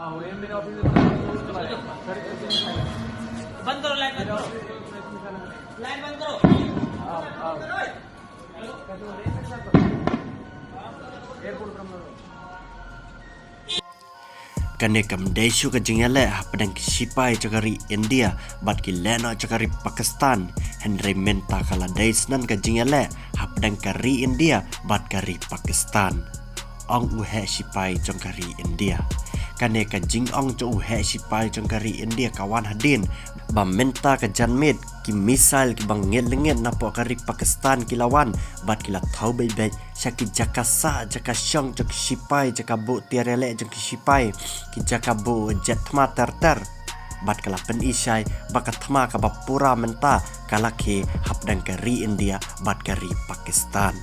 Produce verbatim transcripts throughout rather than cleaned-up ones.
बंद करो, लाइट बंद करो। लाइट बंद करो। Kane kam dei shuh ka jingïaleh hapdeng ki shipai jong ka ri India bad ki lehnoh jong ka ri Pakistan. Hynrei mynta ka la dei shen ka jingïaleh hapdeng ka ri India bad ka ri Pakistan, ong u heh shipai jong ka ri India. Kane ka jingong jong u heh shipai jong ka ri India ka wan hadien ba mynta ka janmiet ki missile kiba ngit lyngit napoh ka ri Pakistan ki la wan bad ki la thew beit beit sha ki jaka sah jaka shong jong ki shipai, jaka buh tiar ïaleh jong ki shipai, ki jaka buh jet thma ter ter. Bad ka la pyni shai ba ka thma kaba pura mynta ka la khie hapdeng ka ri India bad ka ri Pakistan.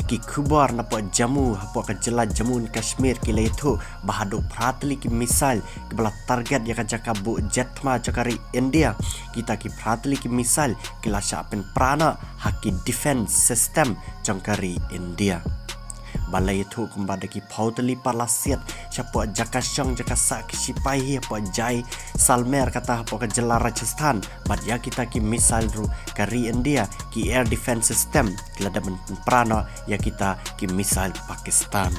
Ki khubor napoh Jammu, hapoh ka jylla Jammu and Kashmir, ki la ïathuh ba haduh phra tylli ki missile kiba la target ïa ka jaka buh jet thma jong ka ri India. Kita ki phra tylli ki missile ki la shah pynpra noh ha ki defense system jong ka ri India. Ba la ïathuh kumba da ki phew tylli pat la siat shapoh jaka shong jaka sah ki shipai hi hapoh Jaisalmer, kata hapoh ka jylla Rajasthan. Bad ïa kita ki missile ruh ka ri India, ki air defense system, ki la dep pynpra noh ïa kita ki missile Pakistan.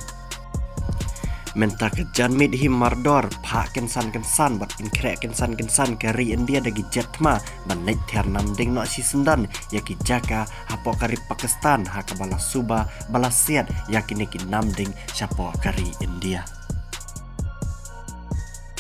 Mynta ka janmiet hi mardor phah kynsan kynsan bad pynkhreh kynsan kynsan ka ri India da ki jet thma ban leit ther namding noh shisyndon ïa ki jaka hapoh ka ri Pakistan, ha kaba la suba ba la siat ïa kine ki namding shapoh ka ri India.